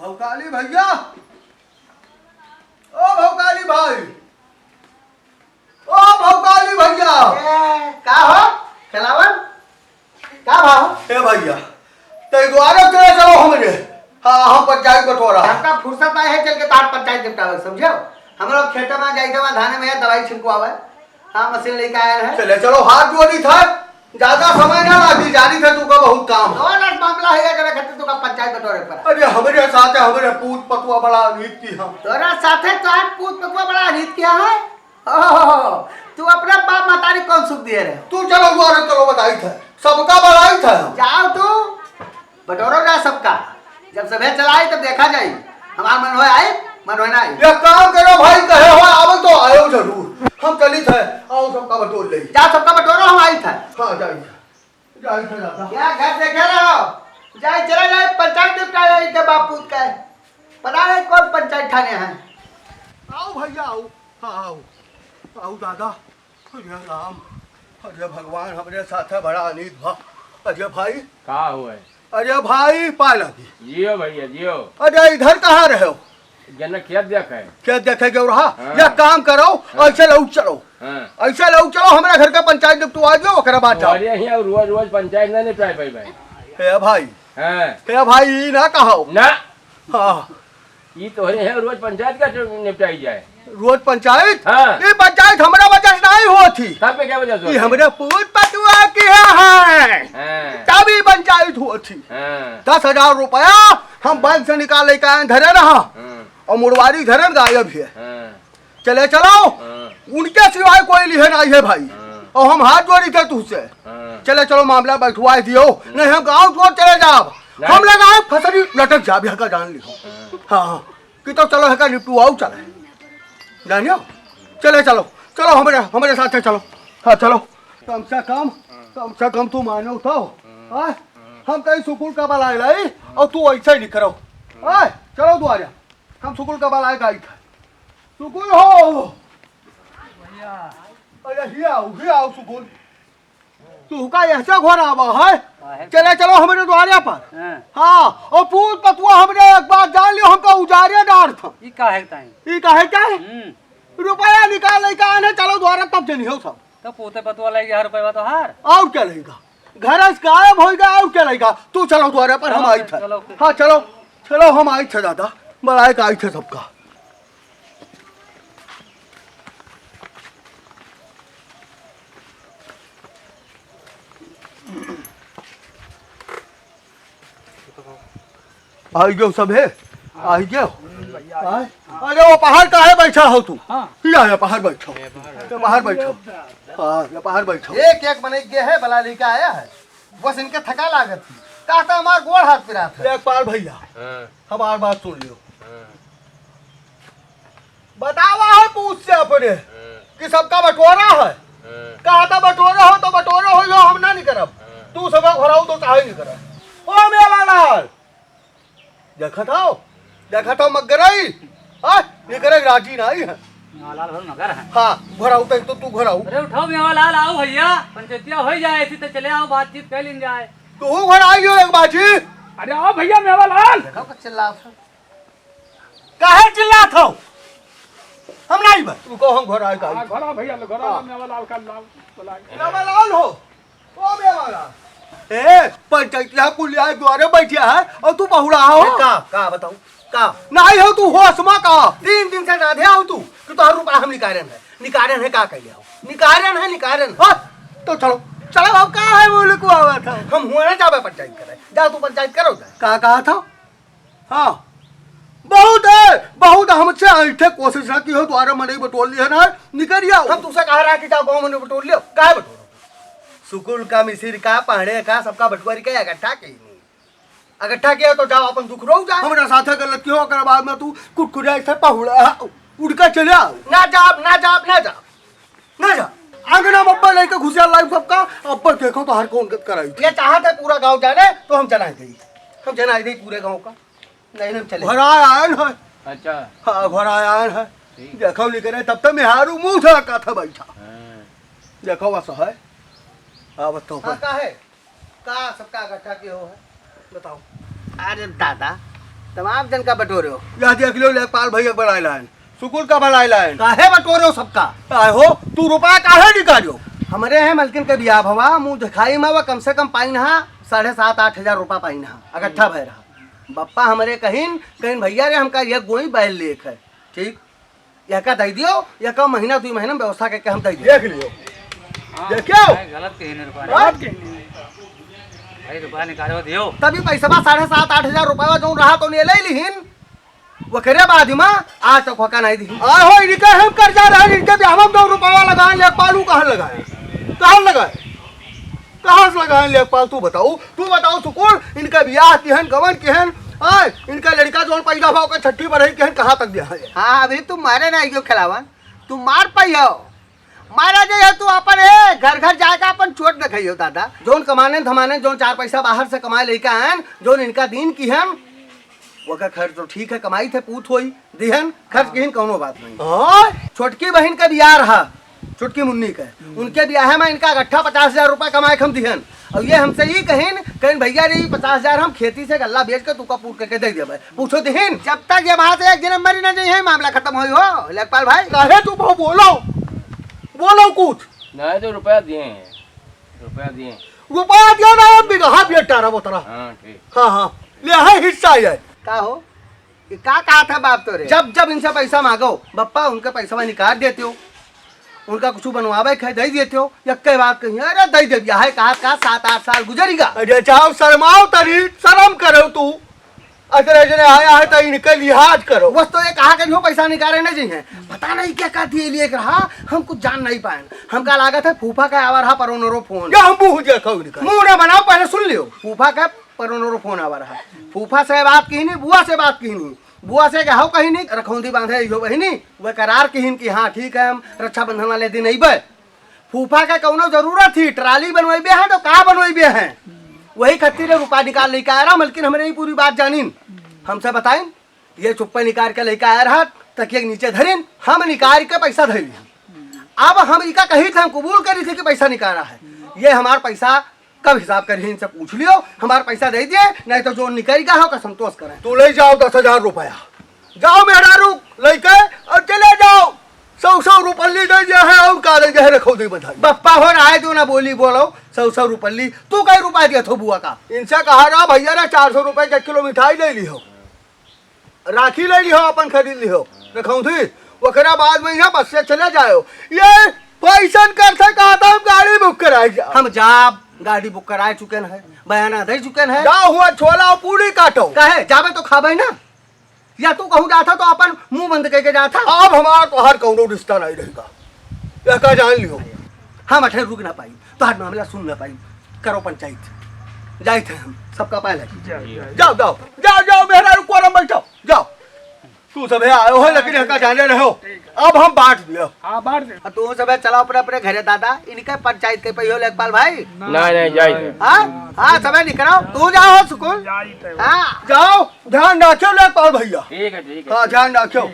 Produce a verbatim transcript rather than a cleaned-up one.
भौकाली भैया, ओ भौकाली भाई, ओ भौकाली भैया। ए, का हो खेलावन, का भाव? ए भैया, तै द्वारे चले चलो हमरे। हाँ, हम पंचायत बटोरा। हमका फुर्सत आए है चल के तार पंचायत निपटावे, समझो? हम लोग खेते में जाइथे, वहाँ धाने में दवाई छिड़कवावे। हाँ, मशीन लेके आए हैं। चले चलो, हाथ जोड़ी था, ज्यादा समय ना लागी, जानी था तू का बहुत काम है। कौन आज मामला है जरा खातिर तू का पंचायत बटोरे पर? अरे हमरे साथ है, हमरे पूत पतुआ बड़ा अनीत की हम। तोरा साथे तो आज पूत पतुआ बड़ा अनीत किया है। ओहो, तू अपने बाप महतारी कौन सुख दिए रहे? तू चलो द्वारे चलो, बताई था, सबका बड़ाई था। जाओ तू, बटोरो ना सबका। जब सभे चलाई तब देखा जाई। हमार मन होए आई, मन होए ना आई। एक काम करो भाई, कहे हो आवे तो आयो जरूर। हम चली थे, आओ सबका बटोर ले। जा सबका बटोरो, हम आई थे। हाँ, जाई थे। जाई थे दादा। क्या घर देखे रहो? जाई चले जाए पंचायत निपटा जाए इनके बाप पूत का। पता नहीं कौन पंचायत थाने हैं। आओ भैया आओ। हाँ, आओ। आओ दादा। अरे राम, अरे भगवान, हमरे साथे बड़ा अनीत भा। अरे भाई। का हुआ है? अरे भाई, पाय लागी। जियो भैया, जियो। अरे इधर कहाँ रहे हो? जन खेत देखे। खेत देखे गयो रहा? हाँ। या काम करो, हाँ। ऐसे लौट चलो। हाँ। ऐसे लौट चलो, हमरे घर के पंचायत निपटवा दियो, ओकरे बाद जाओ। अरे यहाँ रोज रोज पंचायत ना निपटाए पाई भाई। हे भाई। हाँ। हे भाई, ई ना कहो। ना। हाँ। ई तोहरे है, रोज पंचायत का जो निपटाई जाए। रोज पंचायत? हाँ। ई पंचायत हमरा वजह से नहीं होत ही। तब पे क्या वजह से ई होत है? हमरे पूत पतुआ के है। हाँ। तब ई पंचायत होत ही। हाँ। दस हजार रुपया हम बैंक से निकाल लेके आए, धरे रहा। हाँ। और मुड़वारी धरे गायब है। हाँ। चले चलो। हाँ। उनके सिवाय कोई लिहे नहीं है भाई। हाँ। और हम हाथ जोड़ी थे तुझसे। हाँ। चले चलो, मामला बैठवा दियो, हाँ। नहीं हम गाँव छोड़ चले जाब। नहीं। हम लगा है फसरी लटक जाब, यहाँ का जान लियो। हाँ। हाँ, हाँ। कि तो चलो, यहाँ का निपटवाओ चले। जानियो? चले चलो, चलो हमरे, हमरे साथ चलो। हाँ, चलो। कम से कम, कम से कम तू मानो तो। हाँ? हम कहीं सुकुल का बलाए लाई, और तू ऐसे ही निकरो। हाँ? चलो द्वारा। हम सुकुल का बलाए का आई था। सुकुल हो। भैया। अरे हिया आओ, हिया आओ सुकुल। तू का ऐसे घर आवा है? काहे? चले चलो हमरे द्वारे पर। हाँ। हाँ, और पूत पतुआ हमरे एक बात जान लियो, हमका उजारे डार था। ई काहे ताई? ई काहे ताई? हम्म। रुपया निकाल लेके आने, चलो द्वारे तब जनी हो सब। तो पूते पतुआ लेके हर रुपया तो हार। और क्या लेगा? घर से गायब होइगा, और क्या लेगा? तू चलो द्वारे पर, हम चलो, आई थे। चलो। हाँ, चलो, चलो, हम आई थे दादा, बलाए का आई थे सबका। आई गयो सब है, आई गयो। आय? अरे वो पहाड़ काहे बैठा हो तू? हाँ। या, या पहाड़ बैठो, या पहाड़ बैठो। हाँ, या पहाड़ बैठो। एक एक बने गए है, बला लेके आया है। बस इनके थका लागत थी। कहता हमार गोड़ हाथ पिरात है। लेखपाल भैया, हाँ। हमार बात सुन लियो। हाँ। बतावा है पूत से अपने हाँ। कि सबका बटोरा है। हाँ। कहा था बटोरा हो तो बटोरा हो, यो हम ना नहीं करब। हाँ। तू सब घोराऊ तो चाहे नहीं करब। ओ मेवालाल, देखत हो, देखत हो मगरई, हाँ, निकरे राजी नहीं है। मेवालाल भर मगर है। हाँ, घोराऊ तो, तो तू घोराऊ। अरे उठाओ मेवालाल, आओ भैया, पंचायतिया हो जाए, ऐसी तो चले आओ, बातचीत कर लीन जाए। तू घोराई हो एक बाजी। अरे आओ भैया मेवालाल। देखो का चिल्लात है। काहे चिल्लात हो? हम नहीं बा। रुको, हम घोराई का हाँ, आई। घोराओ भैया, घोराओ, हाँ। मेवालाल का लाओ, बुलाए। मेवालाल हो। ओ मेवालाल। ए, पंचायतिया कुलिया द्वारे बैठिया है और तू बहुड़ा हो? ए, का, का बताऊं? का? नहीं हो तू होश में का? तीन दिन से राधे हो तू कि तोहर रुपया हम निकारेन है। निकारेन है का कहले हो? निकारेन है, निकारेन। हाँ, तो चलो। चलो, अब का है वो लोग को आवा था? हम हुआ ना जाबे पंचायत करे। जा तू पंचायत करो जा। का कहा था? हाँ, बहुत है, बहुत हमसे ऐठे कोशिश ना की हो, द्वारा मनई बटोर लिया ना, निकल आओ। हम तुमसे कहा रहा कि जाओ गाँव में बटोर लियो, काहे बटोरो? सुकुल का, मिसिर का, पहड़े का, सबका बटोर के इकट्ठा की। इकट्ठा किया तो जाओ, अपन दुख रो जाए। हमरा साथे गलत कियो, ओकर बाद में तू कुटकुरे से पहुड़ा, उड़ के चले आओ। ना जाब, ना जाब, ना जाब। ना जा। आंगना में अब्बा लेके घुसिया लाइव सबका, अब्बा देखो तो हर कौन गत कराई। ये चाहत है पूरा गांव जाने, तो हम जनाई दे। हम जनाई दे पूरे गांव का। नहीं, हम चले। घर आए आयन है। अच्छा। हाँ, घर आए आयन है। ठीक। देखो नहीं करे, तब तो मेहारू मुंह से का था बैठा। हाँ। देखो बस है। हाँ, बताओ। हाँ, का है? का सबका इकट्ठा के हो है? बताओ। अरे दादा, तमाम जन का बटोरे हो। यह देख लियो, लेखपाल भैया बनाए लाइन, सुकुल का बनाए लाइन। काहे बटोरे हो सबका? काहे हो, तू रुपया काहे निकालो? हमरे है मलकिन के बियाह भवा, मुँह दिखाई मा वो कम से कम पाइन हा, साढ़े सात आठ हजार रुपया पाइन हा, इकट्ठा भय रहा। बप्पा हमरे कहिन, कहिन, "भैया रे, हमका ये गोई बैल लेख है, ठीक, यहका दे दियो, यहका महीना दुई महीना में व्यवस्था करके हम दे दियो।" देख लियो, हाँ, देखियो। भाई, गलत कहिन रुपया। गलत कहिन। भाई, रुपया निकालो, दियो। तभी पैसवा साढ़े सात आठ हजार रुपया जो रहा तो ले ले लिहिन, ओकरे बाद मा आज तक होका नहीं दी। आहो, इनके हम कर्जा रहन, इनके बियाह में दो रुपया लगाए, लेखपाल ऊ कहाँ लगाए? कहाँ लगाए? कहाँ से लगाए लेखपाल? तू बताओ, तू बताओ सुकुल, इनका बियाह किहन, गवन किहन, आय, इनका लड़का जौन पैदा भा ओकर छठी बढ़ई किहन, कहाँ तक दिया है? हाँ, अभी तू मारे ना आइयो खिलावन, तू मार पाइयो, मारा जे है तू अपन, ए, घर घर जाके अपन चोट देखाइयो दादा। जौन कमाने धमाने, जौन चार पैसा बाहर से कमाए लेके आयन, जौन इनका दीन किहन, ओकर खर्च तो ठीक है, कमाई थे पूत होई, दिहन, खर्च किहिन, कौनो बात नहीं। हाँ? छोटकी बहिन के बियाह रहा, छोटकी मुन्नी के, उनके बियाह में इनका इकट्ठा पचास हजार रुपया कमाए के हम दिहन। और ये हमसे ई कहिन, कहिन, "भैया रे, ई पचास हजार हम खेती से गल्ला बेच के तुका पूर करके दे देबे।" पूछो दिहिन। जब तक ये वहाँ से एक जने मरी ना जाइए, मामला खत्म होई हो, लेखपाल भाई। काहे तू बहु बोलो, बोलो कुछ। नहीं तो रुपया दिए हैं, रुपया दिए हैं। रुपया दिया ना, हम बिगहा भी अट्ठारह बोतरा। हाँ, ठीक। हाँ, हाँ, ले है हिस्सा ये। का हो? ये का कहा था बाप तोरे? जब जब इनसे पैसा मांगो, बप्पा उनका पैसा निकाल देते हो, उनका कुछ बनवावे के है, दे देते हो, यक्के बात कही, "अरे दे दे, यह है कहा, कहा सात आठ साल गुजरिगा।" अरे जाओ, शर्माओ तनी, शर्म करो तू। अतरे जने आया है तो इनके लिहाज करो। बस तो ये कहा के जो पैसा निकाले ना जी हैं, पता नहीं क्या कहा दिए लिए रहा, हम कुछ जान नहीं पाए। हमका लागत है फूफा का आवा रहा परोनरो फोन। क्या हम मुंह देखो इनका? मुंह ना बनाओ, पहले सुन लियो। फूफा का परोनरो फोन आवा रहा। फूफा से बात किहिनी, बुआ से बात किहिनी। बुआ से कहो कहिनी, रखौंदी बांधे इहो बहिनी। वह करार किहिन कि हाँ ठीक है, हम रक्षाबंधन वाले दिन अइबे। फूफा का कौनो जरूरत थी, ट्राली बनवाइबे हैं तो का बनवाइबे हैं? वही खातिर रुपया निकाल लेके आया रहा, मलकिन हमरे ही पूरी बात जानिन। हमसे बताइन, ये चुप्पे निकाल के लेके आया रहा, तकिया के नीचे धरिन, हम निकाल के पैसा धर लिया। अब हम इका कही थे, हम कबूल करी थे कि पैसा निकाला है। ये हमार पैसा कब हिसाब करी, इनसे पूछ लियो, हमार पैसा दे दिए, नहीं तो जो निकल गया हो का संतोष करें। तू ले जाओ दस हजार रुपया, जाओ मेहरारू लेके और चले जाओ। सौ सौ रुपल्ली दे दिया है और का दे दिया है, रखो दे बधाई। बप्पा हो रहा है, जो ना बोली बोलो, सौ सौ रुपल्ली, तू कई रुपया दिया थो बुआ का? इनसे कहा रहा भैया रे, चार सौ रुपये के किलो मिठाई ले ली हो। राखी ले लिहो, अपन खरीद लिहो, रखौंधी। ओकरा बाद में यहाँ बस से चले जाओ। ये पैसन कर से कहा था, हम गाड़ी बुक कराए जाओ। हम जाब, गाड़ी बुक कराए चुके हैं, बयाना दे चुके हैं। जाओ हुआ छोला और पूरी काटो। काहे? जाबे तो खाबे ना। या तू कहूँ जाता तो अपन मुंह बंद करके जाता। अब हमारा तो हर कौनो रिश्ता नहीं रहेगा। यह का जान लियो। हम अठे रुक ना पाई, तोहार मामला सुन ना पाई। करो पंचायत, जाइत है हम, सबका पाए लगी। जाओ, जाओ, जाओ, जाओ, मेहरारू कोरम बैठो, जाओ। तू सब है आयो है, लेकिन यह का जाने रहो। अब हम बांट दियो। हाँ, बांट दे। अब तू सब है, चलाओ अपने, अपने घरे दादा, इनके पंचायत के पहियो लेखपाल भाई। नहीं, नहीं, जाइत है। हाँ? हाँ, सब है निकलो, तू जाओ सुकुल। जाइत है। हाँ। जाओ, ध्यान रखियो लेखपाल भैया। ठीक है, ठीक है। हाँ, ध्यान रखियो।